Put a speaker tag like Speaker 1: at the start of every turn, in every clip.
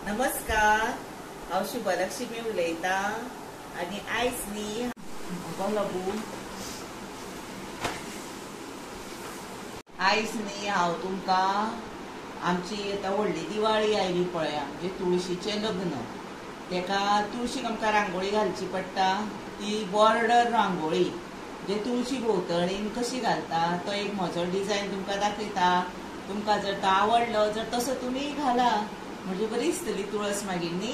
Speaker 1: नमस्कार, हांव शुभलक्ष्मी उलयता आनी आयज न्ही आयज न्ही हांव तुमकां आमची आतां व्हडली दिवाळी आयली पळया, म्हणजे तुळशीचें लग्न, तेका तुळशीक आमकां रांगोळी घालची पडटा. ती बॉर्डर रांगोळी म्हणजे तुळशी भोंवतणीन कशी घालता तो एक म्हजो डिजायन तुमकां दाखयता. तुमकां जर तो आवडलो जर तसो तुमी घाला म्हणजे बरी दिसतली तुळस मागीर न्ही.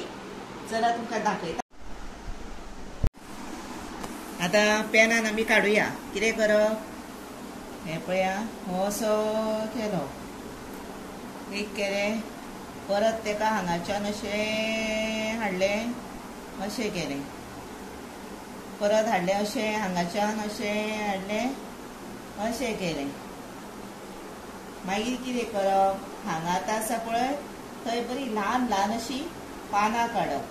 Speaker 1: चला तुमकां दाखयता. आतां पेनान आमी काडुया. कितें करप हें पळया, हो असो केलो, एक केलें, परत तेका हांगाच्यान अशें हाडलें, अशें केलें, परत हाडलें अशें, हांगाच्यान अशें हाडलें, अशें केलें. मागीर कितें करप, हांगा आतां आसा पळय थंय बरी ल्हान ल्हान अशी पानां काडप.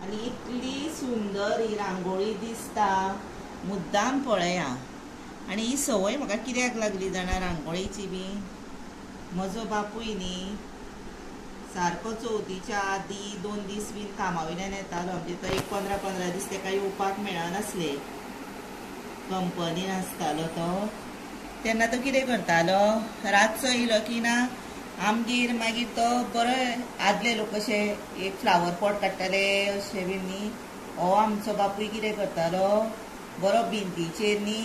Speaker 1: आनी इतली सुंदर ही रांगोळी दिसता, मुद्दाम पळया. आनी ही संवय म्हाका कित्याक लागली जाणा रांगोळीची बी, म्हजो बापूय न्ही सारको चवथीच्या आदी 2 दीस बीन कामा वयल्यान येतालो, म्हणजे तो एक 15-15 दीस तेका येवपाक मेळनासले, कंपनीन आसतालो तो. तेन्ना तो कितें करतालो, रातचो येयलो की ना आमगेर मागीर तो बरो आदले लोक अशे एक फ्लावर पॉट काडटाले अशें बीन न्ही. हो आमचो बापूय कितें करतालो, बरो भिंतीचेर न्ही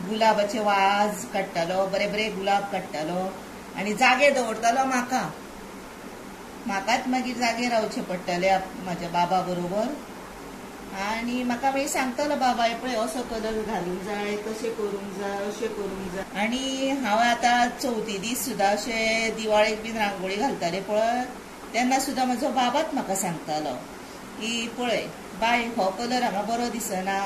Speaker 1: गुलाबाचे वाज काडटालो, बरे बरे गुलाब काडटालो आनी जागे दवरतालो म्हाका. म्हाकाच मागीर जागे रावचें पडटालें म्हाज्या बाबा बरोबर. आनी म्हाका मागीर सांगतालो बाबा, हे पळय असो कलर घालूंक जाय, तशें करूंक जाय, अशें करूंक जाय. आनी हांव आतां चवथी दीस सुद्दां अशें दिवाळेक बीन रांगोळी घालतालें पळय, तेन्ना सुद्दां म्हजो बाबाच म्हाका सांगतालो की पळय बाय हो कलर हांगा बरो दिसना,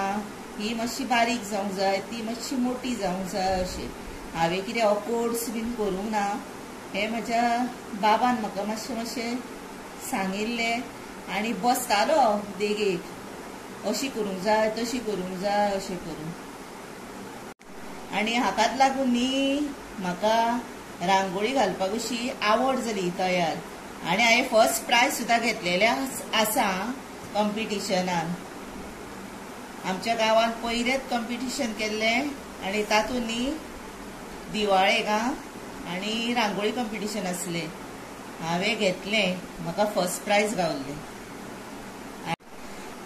Speaker 1: ही मातशी बारीक जावंक जाय, ती मातशी मोटी जावंक जाय अशें. हांवें कितें हो कोर्स बीन करूंक ना, हें म्हज्या बाबान म्हाका मातशें मातशें सांगिल्लें. आनी बसतालो देगेक, अशी करूंक जाय, तशी करूंक जाय, अशें करूं. आनी हाकाच लागून न्ही म्हाका रांगोळी घालपाक अशी आवड जाली तयार. आनी हांवें फर्स्ट प्रायज सुद्दां घेतलेलें आसा कॉम्पिटिशनान. आमच्या गांवांत पयलेंच कॉम्पिटिशन केल्लें आनी तातूंत न्ही दिवाळेक आनी रांगोळी कॉम्पिटिशन आसलें, हांवें घेतलें, म्हाका फर्स्ट प्रायज गावल्लें.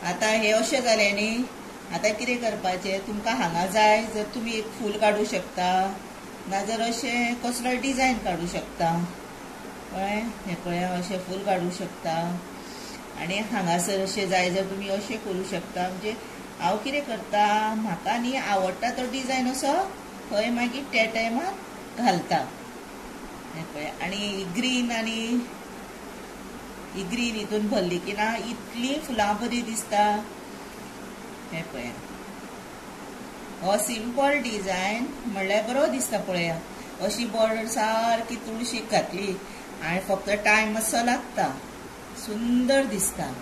Speaker 1: आतां हें अशें जालें न्ही, आतां कितें करपाचें, तुमकां हांगा जाय जर तुमी एक फूल काडूं शकता, नाजाल्यार अशें कसलोय डिजायन काडूं शकता. कळ्ळें, हें पळया अशें फूल काडूं शकता. आनी हांगासर अशें जाय जर तुमी अशें करूं शकता. म्हणजे हांव कितें करता, म्हाका न्ही आवडटा तो डिजायन असो थंय मागीर त्या टायमार घालता. हें पळय, आनी ग्रीन आनी ही ग्रीन हितून भरली की ना इतली फुलां बरी दिसता. हें पळया, हो सिंपल डिजायन म्हणल्यार बरो दिसता. पळया अशी बॉर्डर सारकी तुळशीक घातली आनी फक्त टायम मातसो लागता, सुंदर दिसता.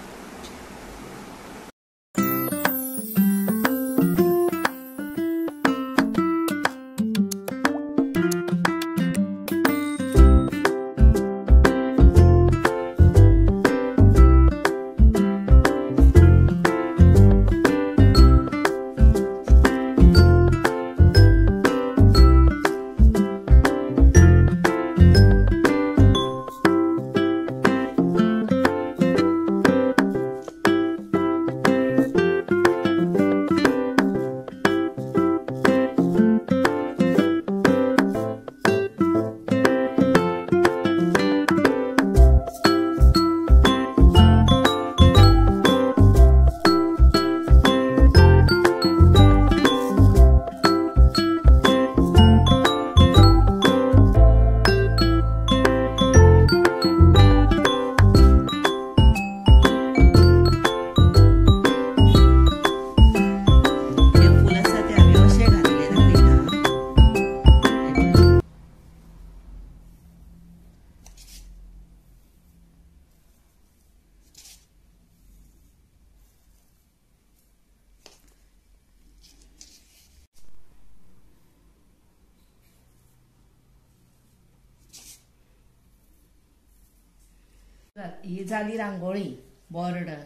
Speaker 1: ही जाली रांगोळी बॉर्डर.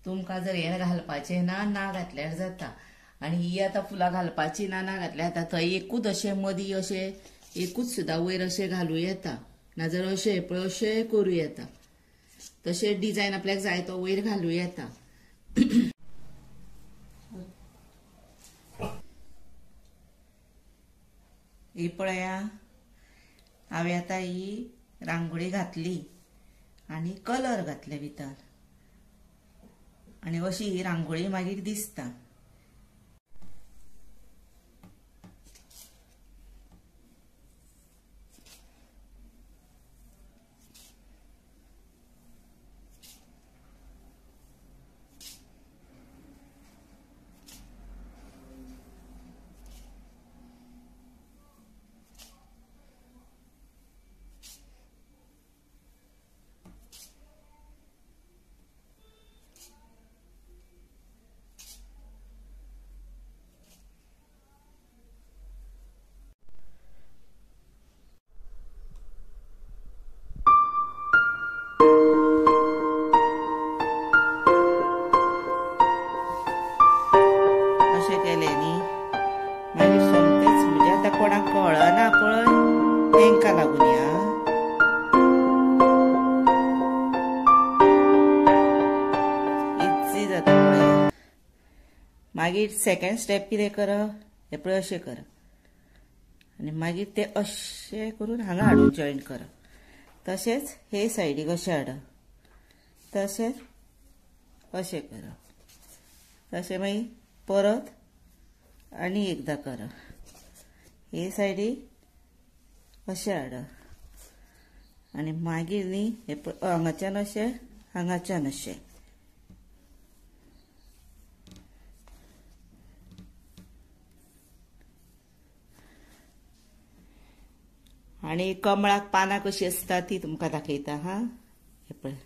Speaker 1: तुमकां जर हें घालपाचें ना ना घातल्यार जाता. आनी ही आतां फुलां घालपाची ना ना घातल्यार जाता. थंय एकूच अशें मदीं अशें एकूच सुद्दां वयर अशें घालूं येता, नाजाल्यार अशें पळय अशें करूं येता. तशें डिजायन आपल्याक जाय तो वयर घालूं येता. ही पळया हांवें आतां ही रांगोळी घातली आनी कलर घातले भितर आनी अशी ही रांगोळी मागीर दिसता. मागीर सोमतेच म्हणजे आतां कोणाक कळना पळय तेंकां लागून या. इझी जाता पळय. मागीर सेकंड स्टेप कितें करप, हें पळय अशें करप आनी मागीर ते अशें करून हांगा हाडून जॉयन करप. तशेंच हे सायडीक अशें हाडप, तशेंच अशें करप, तशें मागीर परत आनी एकदां करप. हे सायडीक अशें हाडप आनी मागीर न्ही हे हांगाच्यान अशें हांगाच्यान अशें. आनी कमळाक पानां कशी आसता ती तुमकां दाखयता. हा हे पळय.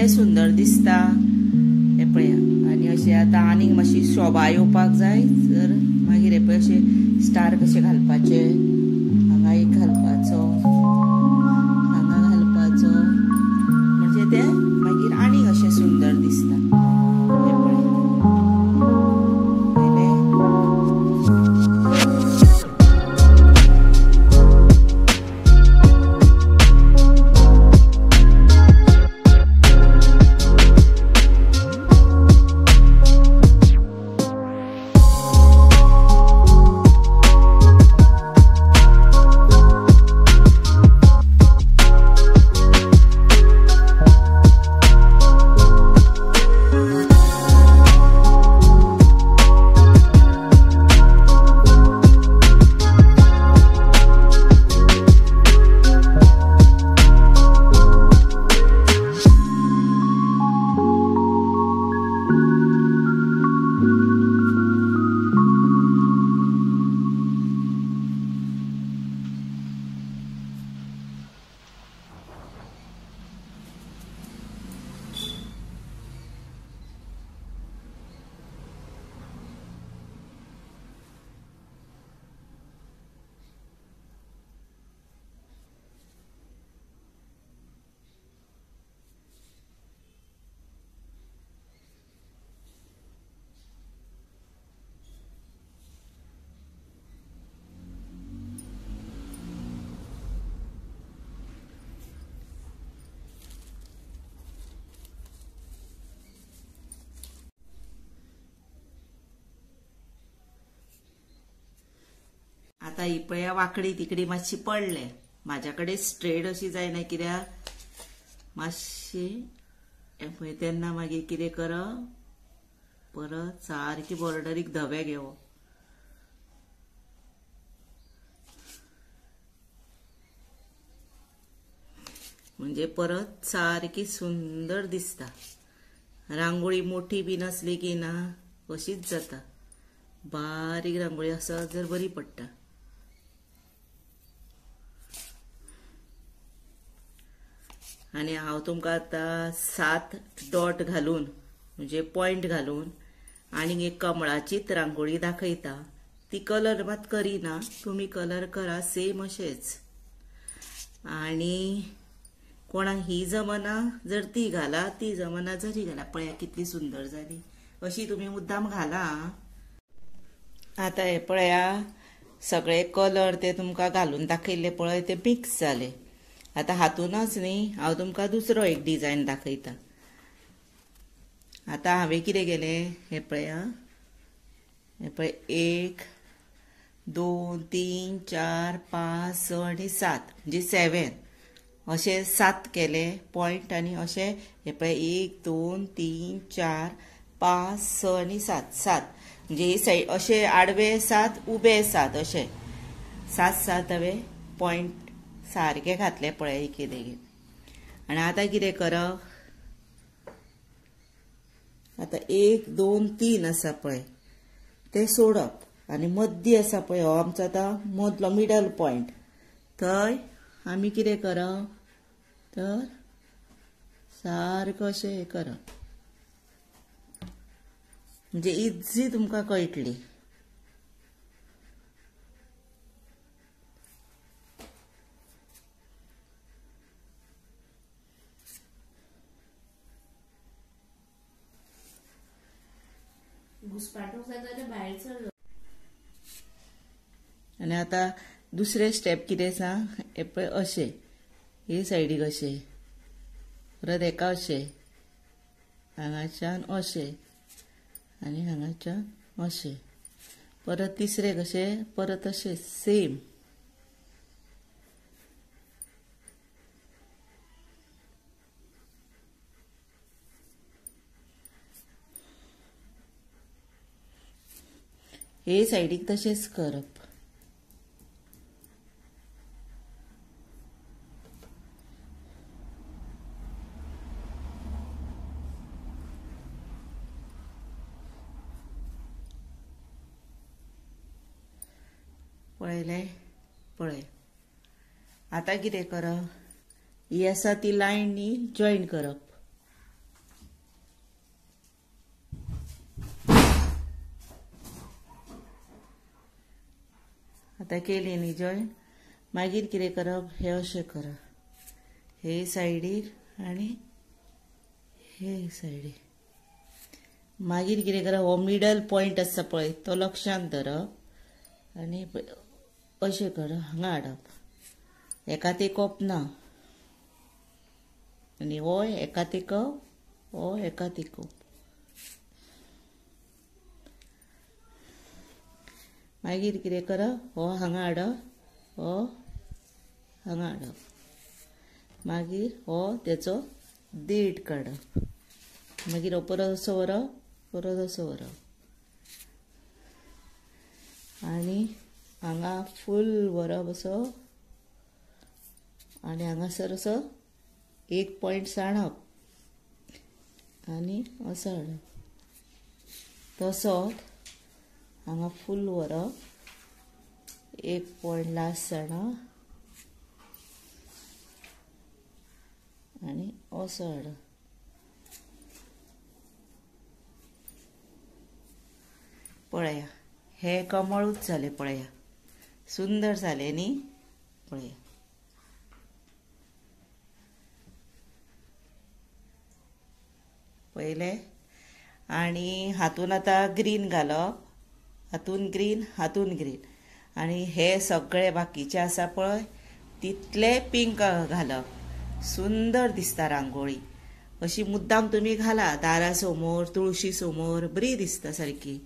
Speaker 1: सुंदर दिसता हे पळया. आनी अशें आतां आनीक मातशी शोभा येवपाक जाय तर मागीर हे पळय अशे स्टार कशे घालपाचे, हांगा एक घालपाचो, हांगा घालपाचो, म्हणजे ते मागीर आनीक अशें सुंदर दिसता. हे पळय. आतां ही पळया वांकडी तिकडी मातशी पडले, म्हाज्या कडेन स्ट्रेट अशी जायना कित्याक मातशें हें पळय तेन्ना मागीर कितें करप परत सारकी बॉर्डरीक धवे घेवप. म्हणजे परत सारकी सुंदर दिसता. रांगोळी मोठी बी नासली की ना अशीच जाता. बारीक रांगोळी आसत जर बरी पडटा. आनी हांव तुमकां आतां 7 डॉट घालून म्हणजे पॉयंट घालून आनी एक कमळाचीच रांगोळी दाखयता. ती कलर मात करिना, तुमी कलर करा सेम अशेंच. आनी कोणाक ही जमना जर ती घाला, ती जमना जरी घाला. पळया कितली सुंदर जाली. अशी तुमी मुद्दाम घाला. आतां हे पळया सगळे कलर ते तुमकां घालून दाखयल्ले पळय ते मिक्स जाले. आतां हातूनच न्ही हांव तुमकां दुसरो एक डिजायन दाखयता. आतां हांवें कितें केलें हें पळया, हें पळय 1 2 3 4 5 6 आनी 7 म्हणजे 7 अशे 7 केले पॉयंट. आनी अशे हे पळय 1 2 3 4 5 6 आनी 7 7 म्हणजे ही साईड अशे आडवे 7 उबे 7 अशे 7 7 हांवें पॉयंट सारके घातले पळय एके देगेन. आनी आतां कितें करप, आतां 1 2 3 आसा पळय ते सोडप आनी मद्दी आसा पळय हो आमचो आतां मदलो मिडल पॉयंट, थंय आमी कितें करप तर सारको अशें हें करप. म्हणजे इझी तुमकां कळटली. आनी आतां दुसरे स्टेप कितें आसा हें पळय अशें हे सायडीक अशें परत एका अशें हांगाच्यान अशें आनी हांगाच्यान अशें परत तिसरे कशें परत अशें सेम. हे सायडीक तशेंच करप. पळयलें पळय. आतां कितें करप, ही आसा ती लायन न्ही जॉयन करप. आतां केली न्ही जॉयन, मागीर कितें करप हे अशें करप, हे सायडीर आनी हे सायडीर. मागीर कितें करप, हो मिडल पॉयंट आसा पळय तो लक्षांत धरप आनी अशें करप, हांगा हाडप, एका तेकोप ना आनी हो एका तेकप, हो एका तेकोप. मागीर कितें करप, हो हांगा हाडप, हो हांगा हाडप, मागीर हो तेचो देड काडप, मागीर हो परत असो व्हरप, परत असो व्हरप आनी हांगा फूल व्हरप असो आनी हांगासर असो एक पॉयंट साणप आनी असो हाडप. तसोच हांगा फूल व्हरप, एक पॉयंट लास्ट साणप आनी असो हाडप. पळया हे कमळूच जालें, पळया सुंदर जालें न्ही. पळया पळयलें. आनी हातून आतां ग्रीन घालप, हातून ग्रीन, हातून ग्रीन आनी हे सगळे बाकीचे आसा पळय तितले पिंक घालप. सुंदर दिसता रांगोळी. अशी मुद्दाम तुमी घाला दारा समोर, तुळशी समोर, बरी दिसता सारकी.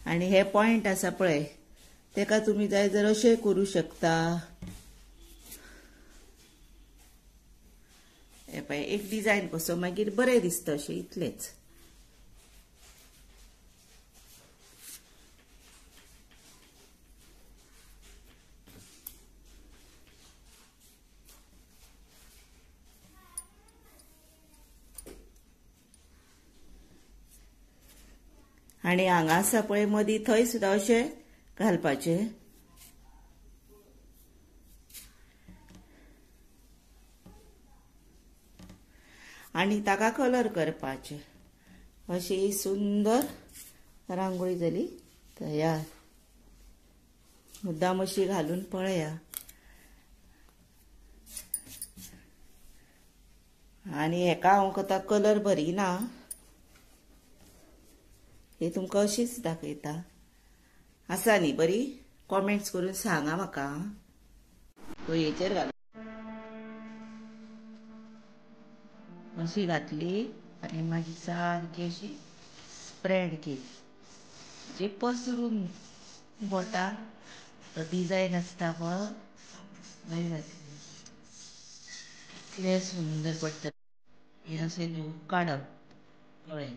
Speaker 1: आनी हे पॉयंट आसा पळय तेका तुमी जाय जर अशें करूं शकता, हे पळय एक डिझायन कसो मागीर बरें दिसता अशें इतलेंच. आनी हांगा आसा पळय मदीं थंय सुद्दां अशें घालपाचें. आनी ताका कलर करपाचे. अशी सुंदर रांगोळी जाली तयार. मुद्दाम अशी घालून पळया. आनी हेका हांव आतां कलर भरिना, हे तुमकां अशीच दाखयता. आसा न्ही बरी? कॉमेंट्स करून सांगा म्हाका. वळयेचेर घाल अशी घातली आनी मागीर सारकी अशी स्प्रेड केली, म्हणजे पसरून बोटां तो डिझायन आसता पळय मागीर घातली. इतलें सुंदर पडटा. हें अशें काडप पळय.